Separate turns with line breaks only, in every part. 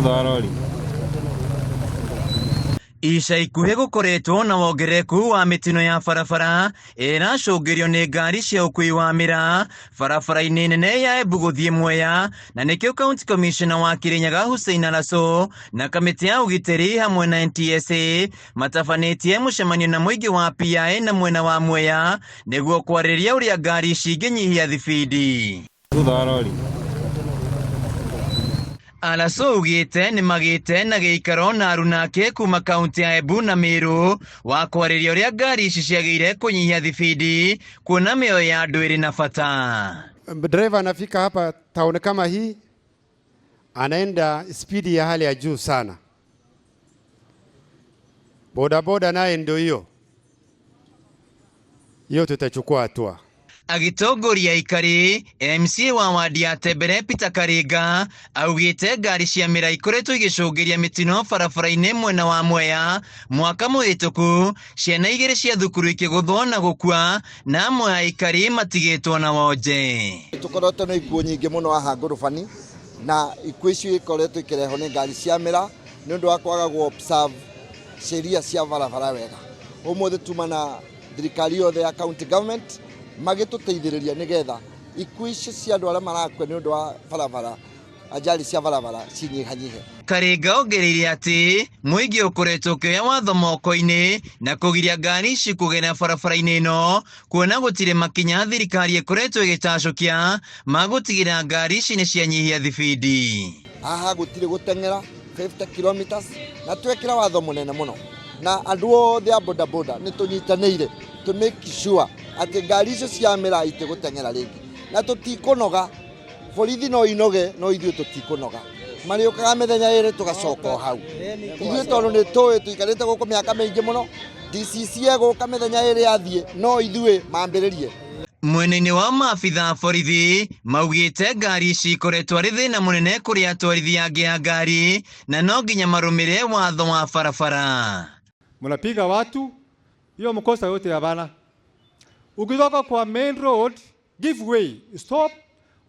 Thutha wa rori.
Ica ikuhĩ gũkoretwo na wongerereku wa mĩtino ya barabara ĩracũngĩrio nĩ ngari cia ũkui wa mĩraa barabara-inĩ nene ya Embu gũthiĩ Mwea, na nĩkĩo County Commissioner wa Kirinyaga Hussein Alaso na kamĩtĩ ya ũgitĩri hamwe na NTSA matabanĩtie mũcemanio na mũingĩ wa PIA na mwena wa Mwea nĩguo kwarĩrĩria ũrĩa ngari ici ingĩnyihia thibindi.
Thutha wa rori.
Alaso augĩte nĩ magĩte na gĩikaro na aruna ake kuma kaunti ya Embu na Meru wa kwarĩria ũrĩa ngari ici ciagĩrĩire kũnyihia thibindi kuona mĩoyo ya andũ ĩrĩ na bata.
Driver anafika hapa town kama hii, anaenda spidi ya hali ya juu sana. Bodaboda naye ndio hiyo hiyo, tutachukua hatua.
Agĩtongoria aikari, MCA wa wadi ya Tembere Peter Karinga augĩte ngari cia mĩraa ikoretwo igĩcũngĩria mĩtino barabara-inĩ mwena wa Mwea. Mwaka mũhĩtũku ciana igĩrĩ cia thukuru ikĩgũthwo na gũkua na amwe a aikari matigĩtwo na wonje.
Tũkoretwo na ikuũ nyingĩ mũno haha ngorobani, na ikuũ icio ikoretwo ikĩrehwo nĩ ngari cia mĩraa nĩ ũndũ wa kwaga gũ observe sheria cia barabara wega. Ũmũthĩ tuma na thirikari yothe ya county government magĩtũteithĩrĩria nĩgetha ikuũ icio cia andũ arĩa marakua nĩ ũndũ wa barabara, ajali cia barabara cinyihanyihe.
Karinga ongereire atĩ mũingĩ ũkoretwo ũkĩoya watho moko-inĩ na kũgiria ngari ici kũgera barabara-inĩ ĩno, kuona gũtirĩ makinya thirikari ĩkoretwo ĩgĩtacũkia ma gũtigĩrĩra ngari ici nĩ cianyihia thibindi.
Haha gũtirĩ gũteng'era 50 kilometers, na twekĩra watho mũnene mũno na andũ othe a bodaboda nĩ tũnyitanĩire to make sure atĩ ngari icio cia mĩraa itigũteng'era rĩngĩ, na tũtikũnoga. Borithi no inoge, no ithuĩ tũtikũnoga. Marĩũkaga mĩthenya ĩrĩ, tũgacoka o hau ithuĩ, tondũ nĩ tũĩ tũikarĩte gũkũ mĩaka mĩingĩ mũno. DCC egũka mĩthenya ĩrĩ athiĩ, no ithuĩ mambĩrĩrie.
Mwena-inĩ wa maabitha a borithi maugĩte ngari ici ikoretwo arĩ thĩna mũnene kũrĩ atwarithia angĩ a ngari na no nginya marũmĩrĩre watho wa barabara.
Mnapiga watu, hiyo mkosa yote ya bana. Ukitoka kwa main road, give way, stop,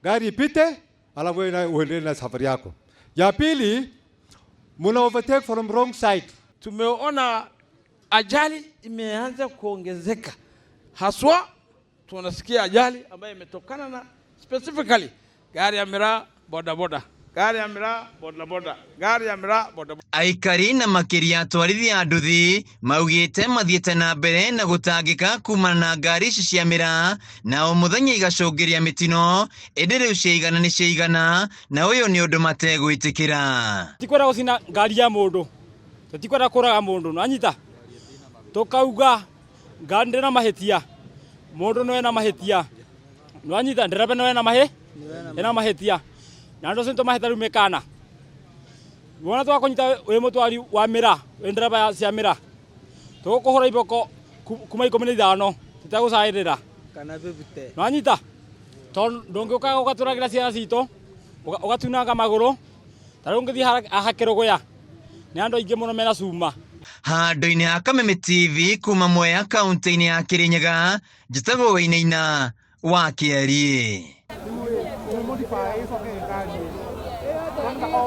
gari ipite, alafu wewe uendelee na safari yako. Ya pili, muna overtake from wrong side.
Tumeona ajali imeanza kuongezeka, haswa tunasikia ajali ambayo imetokana na specifically gari ya miraa, bodaboda, gari ya miraa, bodaboda, gari ya miraa, bodaboda.
Aikari na makĩria atwarithia a nduthi maugĩte mathiĩte na mbere na gũtangĩka kumana na ngari ici cia mĩraa na o mũthenya igacũngĩria mĩtino, ĩndĩ rĩu ciaigana nĩ ciaigana na ũyũ nĩ ũndũ mategwĩtĩkĩra.
Tikwenda gũcina ngari ya mũndũ, tũtikwenda kũraga mũndũ, nanyita tũkauga ngari ndĩna mahĩtia, mũndũ no ena mahĩtia, nwanyita ndereba no ena mahĩ ena mahĩtia, na andũ acio nĩtũmahete rĩu mĩkana. Wona twakũnyita wĩ mũtwari wa mĩraa, wĩ ndereba cia mĩraa, tũgũkũhũra iboko kuma 15 tũtegũcaĩrĩra, nwanyita, tondũ ndũngĩũka ũgatũragĩra ciana citũ, ũgatunanga magũrũ. Ta rĩu ũngĩthiĩ haha Kĩrũgũya nĩ andũ aingĩ mũno mena cuma.
Handũ-inĩ ha Kameme TV kuma Mwea kaunti-inĩ ya Kirinyaga, njĩtagwo Wainaina wa Kĩeriĩ.